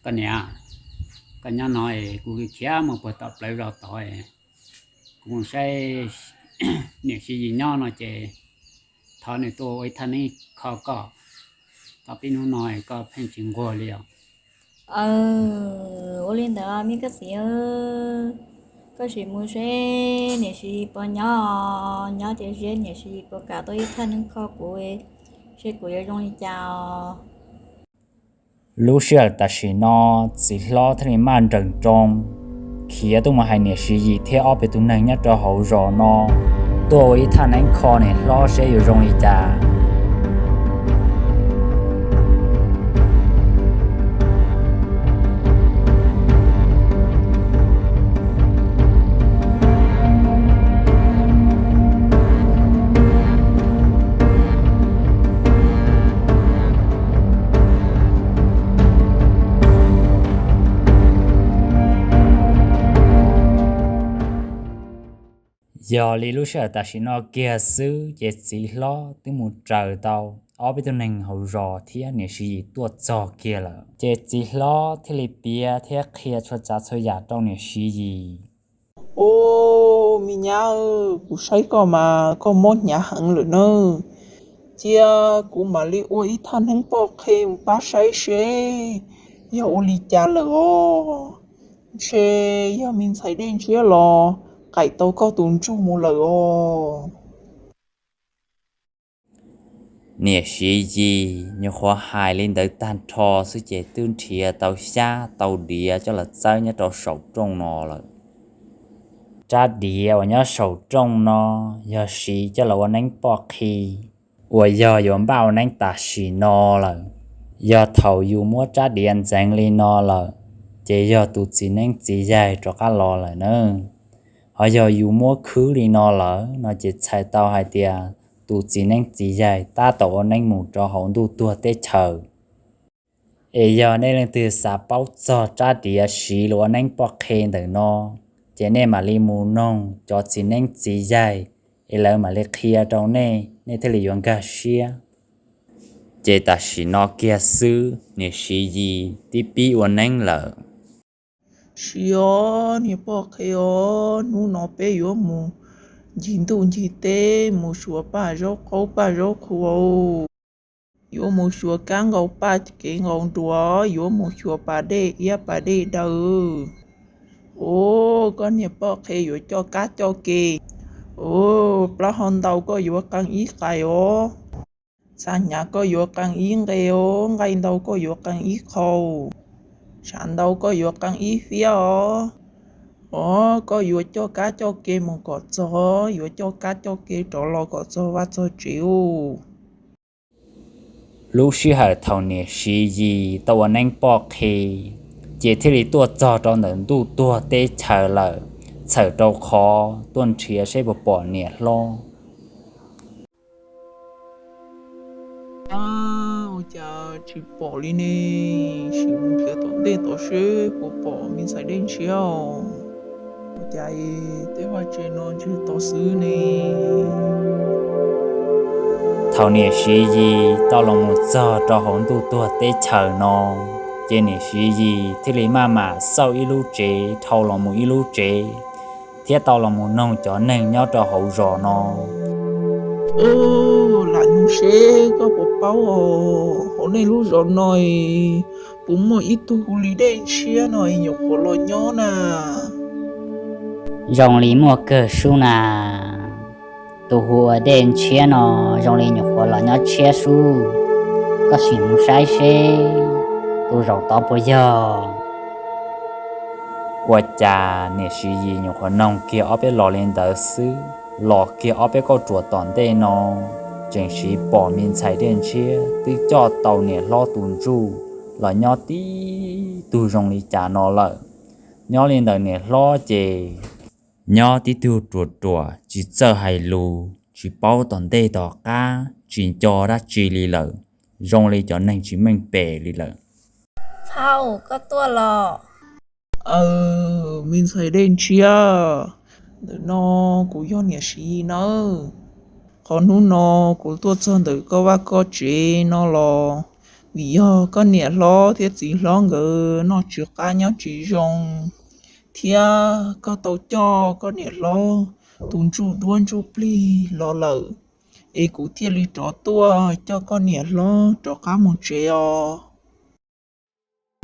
Koj niam, koj nyob no es kuv khiav mus puag tom plawv zos tod, kuv mus saib niam Siv Yis nyob no ces thov nws tuaj ua ib thaj neeb kho koj, tau peb hnub no koj pheej tsis nquag li os. Ua li ntawd me koj txiv, koj sim mus seb niam Siv Yis puas nyob, nyob ces seb niam Siv Yis puas kam tuaj ib thaj neeb kho kuv, seb kuv yuav zoo li cas os. Lub sij hawm tam sim no txiv hlob thiaj li maj nrees nroo khiav tuaj mus hais niam Siv Yis thiab ob peb tug neeg nyob rau hauv zos no tuaj ua ib thaj neeb kho niam hlob seb yuav zoo li cas. Yog li lub sij hawm tam sim no kiag xwb ces txiv hlob twb mus raws tau ob peb tug neeg hauv zos thiab niam Siv Yis tuaj txog kiag lawm. Ces txiv hlob thiaj li piav thiab qhia txhua tsav txhua yam rau niam Siv Yis. Au, me nyab, kuv saib koj mas koj mob hnyav heev lawm nawb. Cia kuv mam li ua ib thaj neeb poj qhe mus pab saib seb yog ua li cas lawm os. Ntshe yog me ntxhais Dej Ntshiab los qaim tau koj tus ntsuj mus lawm os. Niam Siv Yis nyuam qhuav hais li ntawd tag nrho xwb ces twb nrhiav tau xyab tau diav coj los txawb nyob rau saum rooj no lawm. Rab diav uas nyob saum rooj no yog siv coj los ua neeb poj qhe uas yog yuav npaj ua neeb tam sim no lawm. Yog thaum yus muab rab diav ntxeev li no lawm, ces yog tus txiv neeb txiv yaig rov qab los lawm na. Ho yog yus muab khwb li no lawm no ces txhais tau hais tias tus txiv neeb txiv yaig tab tom ua neeb mus rau hauv ntuj tuag teb chaws. Es yog nej leej twg xav paub txog rab diav siv los ua neeb poj qhe ntawm no, ces nej mam li mus noog cov txiv neeb txiv yaig es lawv mam li qhia rau nej, nej thiaj li yuav nkag siab. Ces tam sim no kiag xwb niam Siv Yis twb pib ua neeb lawm. Siv os niam poj qhe os, hnub no peb yuav mus ncig ntuj ncig teb mus xyuas paj zaub qaub paj zaub qhua, yuav mus xyuas kab nqaus paj kev nqaus nruas, yuav mus xyuas pas dej iab pas dej daw. Os, koj niam poj qhe yuav coj kab coj ke. Os, plaub hau ntau koj yuav qee ib qais os. Txhab hnyav koj yuav qee ib nqe os, nqaij ntau koj yuav qee ib qho, tshav ntau koj yuav qee ib fiab os. Os, koj yuav coj kab coj ke mus kom txog, yuav coj kab coj ke rov los kom txog vaj txog tsev os. Lub sij hawm thaum niam Siv Yis tau ua neeb poj qhe, ces thiaj li tuaj txog rau ntawm ntuj tuag teb chaws lawm, txhawm rau qhov tuaj nrhiav seb puas pom niam hlob. Ua cas tsis pom li ne? Sim mus nrhiav tom ntej tod seb puas pom me ntxhais Dej Ntshiab os. Ua cas tej vaj tse no ntseg tod xwb ne? Thaum niam Siv Yis tau los mus txog rau hauv ntuj tuag teb chaws no, ces niam Siv Yis thiaj li maj mam xauj ib lub tsev dhau los mus ib lub tsev, thiab tau los mus noog cov neeg nyob rau hauv zos no. Lam nug seb koj puas paub os, hauv nej lub zos no puas muaj ib tug hu li Dej Ntshiab no nyuam qhuav los nyob na? Zoo li muaj kawg sub na. Tus hu ua Dej Ntshiab no zoo li nyuam qhuav los nyob tshiab sub. Koj sim mus saib seb tus zaum tod puas yog. Ua cas niam Siv Yis nyuam qhuav noog kiag ob peb los li ntawd xwb, los kiag ob peb kauj ruam tom ntej no, tseem sim pom me ntxhais Dej Ntshiab twb coj tau niam hlob tus ntsuj los nyob tib tug zoo li cas no lawm. Nyob li ntawm niam hlob ces nyob tib tug ruam ruam tsis txawj hais lus, tsis paub tom ntej tom qab, tsis nco dab tsi li lawm, zoo li cov neeg tsis meej pem li lawm. Phauj, koj tuaj los? Aw, me ntxhais Dej Ntshiab, ntawm no kuv yog niam Siv Yis nawb. Qhov hnub no kuv tuaj txog ntawm koj vaj koj tsev no los vim yog koj niam hlob thiab txiv hlob nkawd noj tsis qab nyob tsis zoo, thiab koj tau coj koj niam hlob tus ntsuj duab ntsuj plig los lawm, es kuv thiaj li rov tuaj coj koj niam hlob rov qab mus tsev os.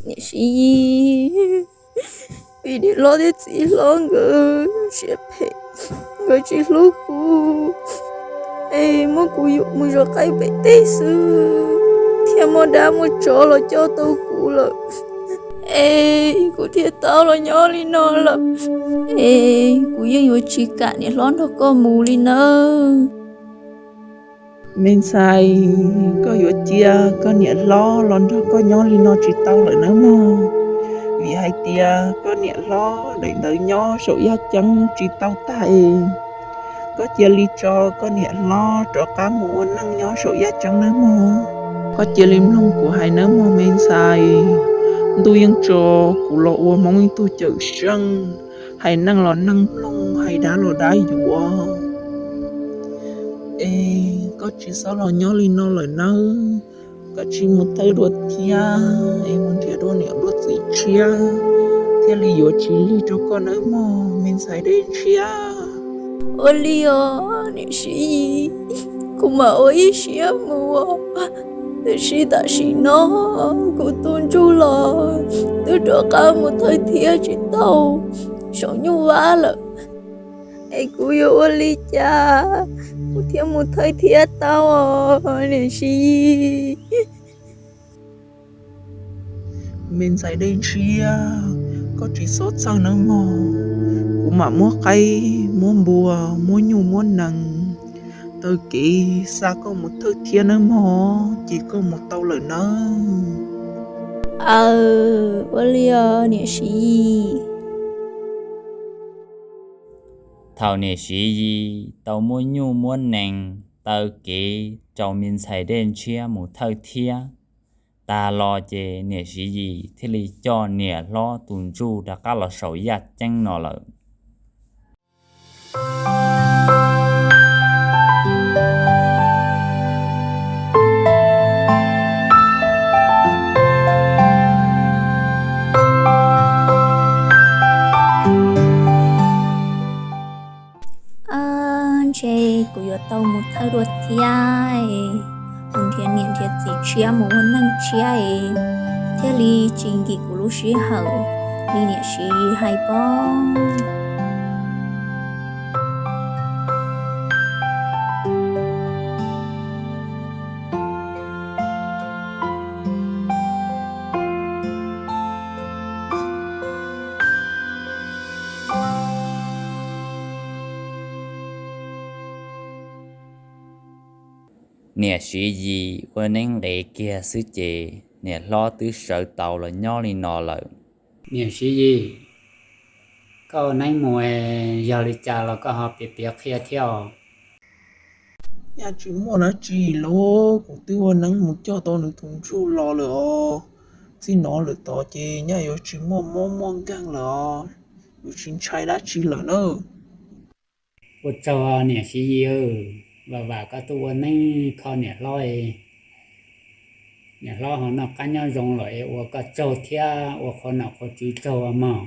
Niam Siv Yis, vim niam hlob thiab txiv hlob nkawd siab phem, nkawd tsis hlub kuv, es muab kuv yuam mus zov qaib pem teb xwb, thiaj muaj dab muaj tsov los coj tau kuv lawm, es kuv thiaj tau los nyob li no lawm. Es kuv yeej yuav tsis kam niam hlob nrog koj mus li nawb. Me ntxhais, koj yuav cia koj niam hlob los nrog koj nyob li no tsis tau lawm nawb mog, vim hais tias koj niam hlob daim ntawv nyob saum yaj ceeb tsis tau tag es koj cia li tso koj niam hlob rov qab mus ua neej nyob saum yaj ceeb nawb mog. Koj cia li mloog kuv hais nawb mog me ntxhais. Ntuj yeej tso kuv los ua Hmoob ib tug cawm seej, hais neej los neej mloog, hais dab los dab yuav. Es koj tsis txhob los nyob li no lawm nawb, koj tsis mus thawj dua thiab es mus nrhiav dua niam dua txiv tshiab thiaj li yuav tsis lig rau koj nawb mog me ntxhais Dej Ntshiab. Ua li os niam Siv Yis, kuv mam ua ib siab mus, tiam sis tam sim no kuv tus ntsuj los twb rov qab mus thawj thiab tsis tau saum nyuj vab lawm, es kuv yuav ua li cas kuv thiaj mus thawj thiab tau niam Siv Yis? Me ntxhais Dej Ntshiab, koj tsis txhob txhawj nawb mog, kuv mam muab qaib muab npua, muab nyuj muab nees taw kev xa koj mus thawj thiab nawb mog, ces koj mus tau lawm nawb. Aw, ua li os niam Siv Yis. Thaum niam Siv Yis tau muab nyuj muab nees taw kev rau me ntxhais Dej Ntshiab mus thawj thiab tag los ces niam Siv Yis thiaj li coj niam hlob tus ntsuj rov qab los saum yaj ceeb no lawm. Ntshe kuv yuav tau mus thawj dua thiab, mus nrhiav niam nrhiav txiv tshiab mus ua neej tshiab, thiaj li tsis nkim kuv lub sij hawm li niam Siv Yis hais pob. Niam Siv Yis ua neeb nqis kiag xwb ces niam hlob twb sawv tau los nyob li no lawm. Niam Siv Yis, koj ua neeb mus yog li cas los koj ho piav piav qhia thiab os? Nyaj tsis muaj dab tsi los kuv twb ua neeb mus coj tau nws tus ntsuj los lawm os. Txij no lawm tod ces nyaj yuav tsis muaj mob muaj nkeeg lawm os. Yuav tsis ntshai dab tsi lawm na. Ua tsaug niam Siv Yis, vam vam koj tuaj ua neeb kho niam hlob, niam hlob ho noj qab nyob zoo lawm es ua koj tsaug thiab ua qhov nom qhov tswv tsaug mog.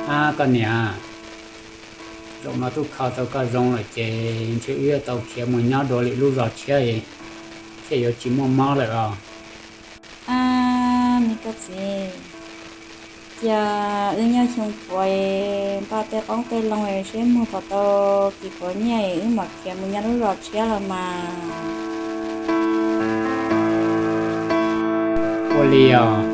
Ab koj niam, zaum no twb kho tau koj zoo lawm ces ntshe wb yuav tau khiav mus nyob dua lwm lub zos tshiab, thiaj yuav tsis muaj mob lawm os. Ab me koj txiv, cia wb nyob xyoo puav npaj tej qoob tej loo seb muag puas tau kis puav nyiaj wb mam khiav mus nyob lub zos tshiab los mas. Ua li os,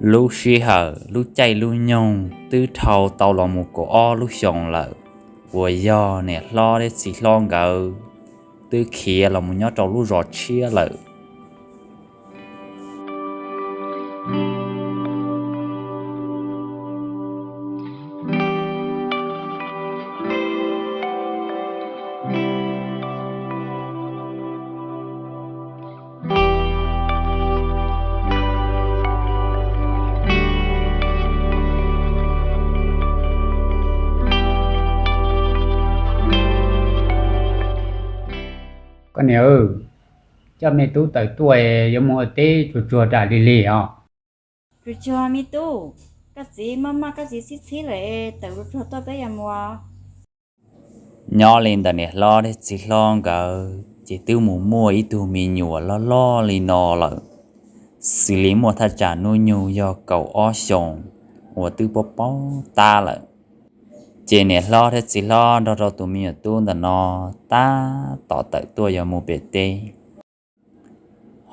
Lub sij hawm lub caij lub nyoog twb dhau tau los mus kaum ob lub xyoos lawm, uas yog niam hlob thiab txiv hlob nkawd twb khiav los mus nyob rau lub zos tshiab lawm. Koj niam, coj me tub tawm tuaj, yuav mus ua teb tsuag tsuag ram li li os. Tsuag tsuag me tub, koj txiv maj maj koj txiv txhib txhib lawm, tawm tsuag tsuag tuaj peb yuav mus. Nyob li ntawm niam hlob thiab txiv hlob nkawd ces twb mus muaj ib tug me nyuam loj loj li no lawm, xws li muaj thaj tsam hnub nyoog yog kaum ob xyoos uas twb paub paub tab lawm. Ces niam hlob thiab txiv hlob nrog rau tus me nyuam tub ntawm no tab tom tawm tuaj yuav mus pem teb.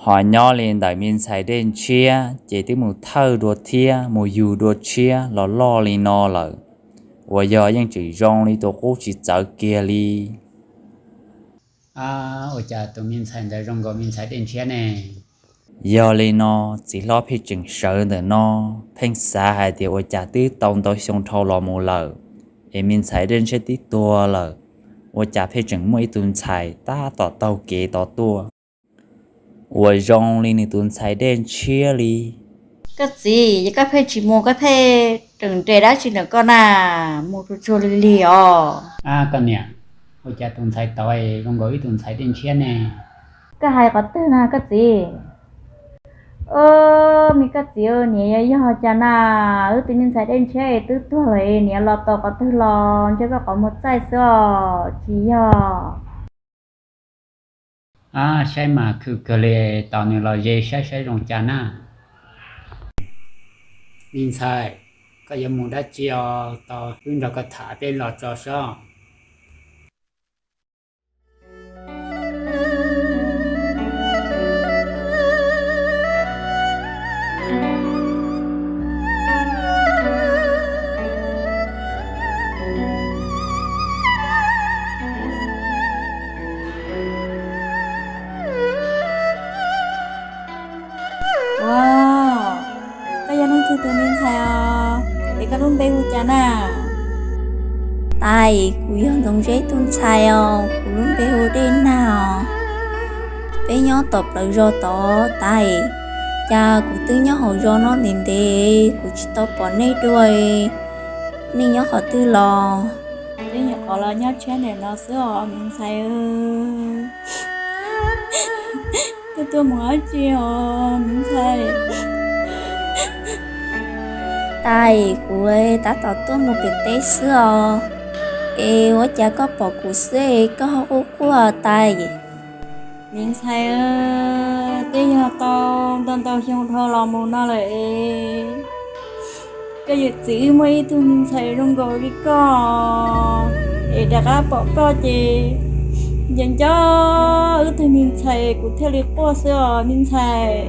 Ho nyob li ntawm me ntxhais Dej Ntshiab ces twb mus thawj dua thiab mus yug dua tshiab los loj li no lawm, uas yog yeej tseem zoo li tus qub tsis txawv kiag li. Ua cas tus me ntxhais ntawd zoo nkaus me ntxhais Dej Ntshiab ne? Yog li no, txiv hlob pheej tseem sawv ntawm no, pheej xav hais tias ua cas twb tau ntau xyoo dhau los mus lawm, es me ntxhais Dej Ntshiab twb tuag lawm, ua cas pheej tseem muaj ib tug ntxhais tab tom taug kev tod tuaj uas zoo li nws tus ntxhais Dej Ntshiab li. Koj txiv, yog koj pheej tsis mus, koj pheej tseem nres dab tsi ntawm koj na? Mus tsuag tsuag lig lig os. Koj niam, ua cas tus ntxhais tod zoo nkaus ib tug ntxhais Dej Ntshiab ne? Koj hais qhov twg na koj txiv? Me koj txiv, niam yog yog cas na? Wb tus me ntxhais Dej Ntshiab es twb tuag lawm, niam los tos qhov twg los ntshe koj qhov muag txaij xwb os, tsis yog? Saib mas khwv kawg li, tos nws los ze saib saib zoo cas na. Me ntxhais, koj yuav mus dab tsi os? Tos wb nrog koj tham peb lo tso sob. Ua, koj yog leej twg tus me ntxhais os? Es koj lub npe hu cas na? Tais, kuv yog Ntxoov Zeb tus ntxhais os, kuv lub npe hu Dej Nag os. Peb nyob tom plawv zos tod tais, cas kuv twb nyob hauv zos no ntev ntev kuv tsis tau pom nej dua, nej nyob qhov twg los? Peb nyuam qhuav los nyob tshiab ntawm no xwb os me ntxhais. Koj tuaj mus dab tsi os me ntxhais? Tais, kuv tab tom tuaj mus pem teb xwb os. Es ua cas koj pom kuv xwb es koj ho quaj quaj tais? Me ntxhais, twb yog tau ntau ntau xyoo dhau los mus no lawm es koj yawm txiv wb muaj ib tug me ntxhais zoo nkaus li koj, es rov qab pom koj ces nco nco wb tug me ntxhais kuv thiaj li quaj xwb os me ntxhais.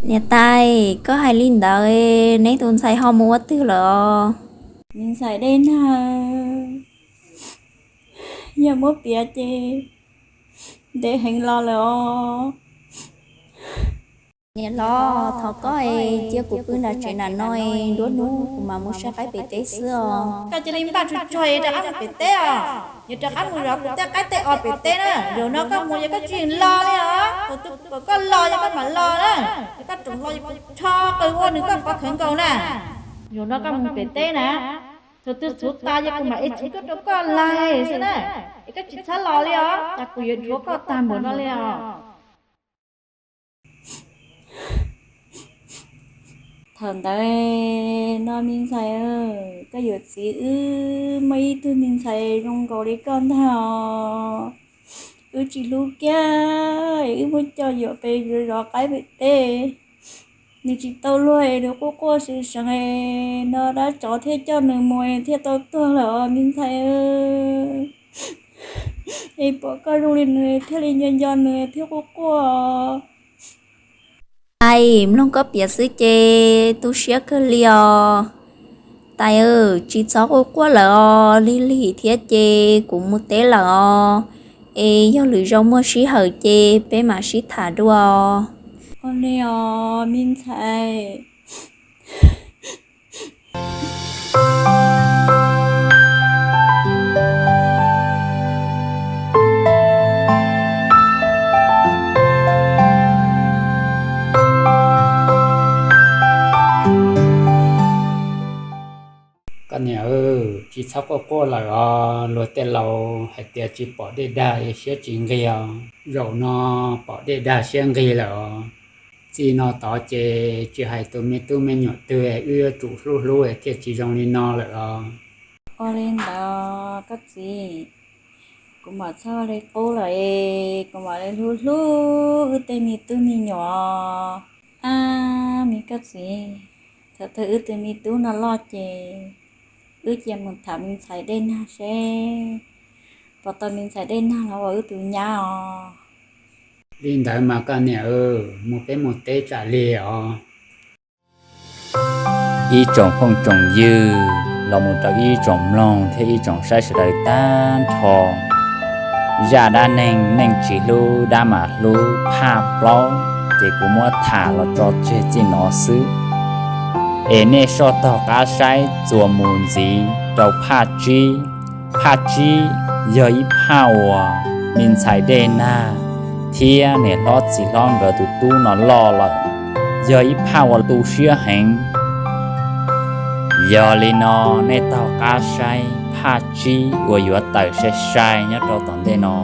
Niam tais, koj hais li ntawd neb tus ntxhais ho mus ua twg lawm os? Me ntxhais Dej Nag, yog muab piav ces ntev heev los lawm os. Niam hlob, thov koj cia kuv pw nram tsev nram no, nruab hnub kuv mam mus saib qaib pem teb xwb os. Koj cia li npaj tsuag tsuag rov qab mus pem teb os. Yog rov qab mus zov kuv tej qaib tej os pem teb na, zaum no koj mus yog koj tsis los li os, kuv twb kom koj los yog koj mam los na. Yog koj tseem los yog kuv rho qws ua nws koj pov khawv nkaus na. Zaum no koj mus pem teb na, thaum twg txhuv tas yog kuv mam ev txhuv tuaj rau koj laig xwb na. Es koj tsis txhob los li os, cas kuv yuav dhuav koj tag npaum no li os. Thaum ntawd no me ntxhais, koj yawm txiv wb muaj ib tug me ntxhais zoo nkaus li koj ntag os. Wb tsis hlub kiag, wb muab coj yuam pem zov qaib pem teb. Nws tsis tau luag es nws quaj quaj seev seev no dab tsov thiaj coj nws mus thiaj tau tuag lawm os me ntxhais. Es pom koj zoo li nws thiaj li nco nco nws thiab quaj quaj. Ais, mloog koj piav xwb ces tu siab kawg li os. Tais, tsis txhob quaj quaj lawm os, lig lig thiab ces kuv mus teb lawm os. Es yog lwm zaus muaj sij hawm ces peb mam sib tham dua. Ua li os me ntxhais. Koj niam, tsis txhob quaj quaj lawm os. Luag tej laus hais tias tsis pom dej dag es siab tsis nqig os. Zaum no pom dej dag siab nqig lawm os. Txij no tod ces tsis hais tus me tub me nyuam twg wb yuav tsum hlub hlub thiaj tsis zoo li no lawm os. Ua li ntawd koj txiv, kuv mam txhob li qub lawm es kuv mam li hlub hlub wb tej me tub me nyuam. Ab, me koj txiv, thaum twg wb tus me tub no loj ces wb cia mus tham me ntxhais Dej Nag seb puas tau me ntxhais Dej Nag los ua wb tus nyab os. Li ntawd mas koj niam, mus peb mus teb tsam li os. Ib tsoom phooj tsoom ywg los mus rau ib tsoom mloog thiab ib tsoom saib sawv daws tag nrho, zaj dab neeg Neej Tsis Hlub Dab Mas Hlub phaj plaub ces kuv muab tham los tso tseg txij no xwb. Es nej soj tog qab saib txuas mus ntxiv rau phaj tsib. Phaj tsib yog ib phaj uas me ntxhais Dej Nag thiab niam hlob txiv hlob nkawd tus tub no loj lawm, yog ib phaj uas tu siab heev. Yog li no nej taug qab saib phaj tsib uas yuav tawm sai sai nyob rau tom ntej no.